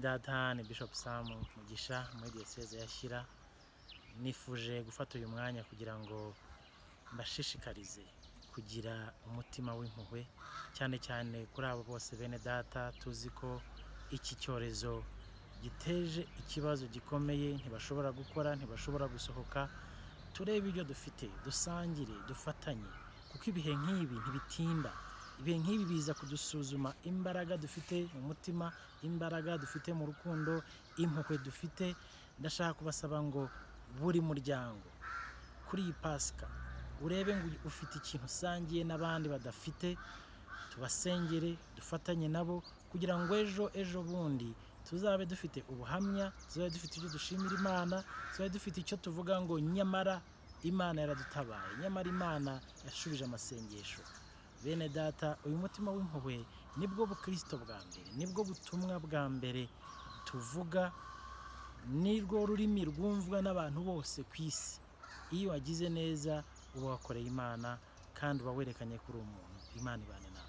Data, ni Bishop Sam Mugisha muri Diyoseze ya Shyira. Nifuje gufata uyu mwanya kugira ngo mbashishikarize kugira umutima w'impuhwe, cyane cyane kuri abo bose bene data tuzi ko iki cyorezo giteje ikibazo gikomeye, ntibashobora gukora, ntibashobora gusohoka. Turebe ibyo dufite, dusangire, dufatanye, kuko ibihe nk'ibi ntibitinda. Ibihe nk'ibi biza kudusuzuma imbaraga dufite mu mutima, imbaraga dufite mu rukundo, impuhwe dufite. Ndashaka kubasaba ngo buri muryango kuri iyi Pasika urebe ngo ufite ikintu usangiye n'abandi badafite, tubasengere, dufatanye nabo kugira ngo ejo ejo bundi tuzabe dufite ubuhamya, tuzabe dufite ibyo dushimira Imana, tuzabe dufite icyo tuvuga ngo nyamara Imana yaradutabaye, nyamara Imana yashubije amasengesho. Bene data, uyu mutima w'impuhwe nibwo bukristo bwa mbere, nibwo butumwa bwa mbere tuvuga, nirwo rurimi rwumvwa n'abantu bose ku isi. Iyo wagize neza uba wakoreye Imana kandi uba werekanye ko uri umuntu. Imana ibane nawe.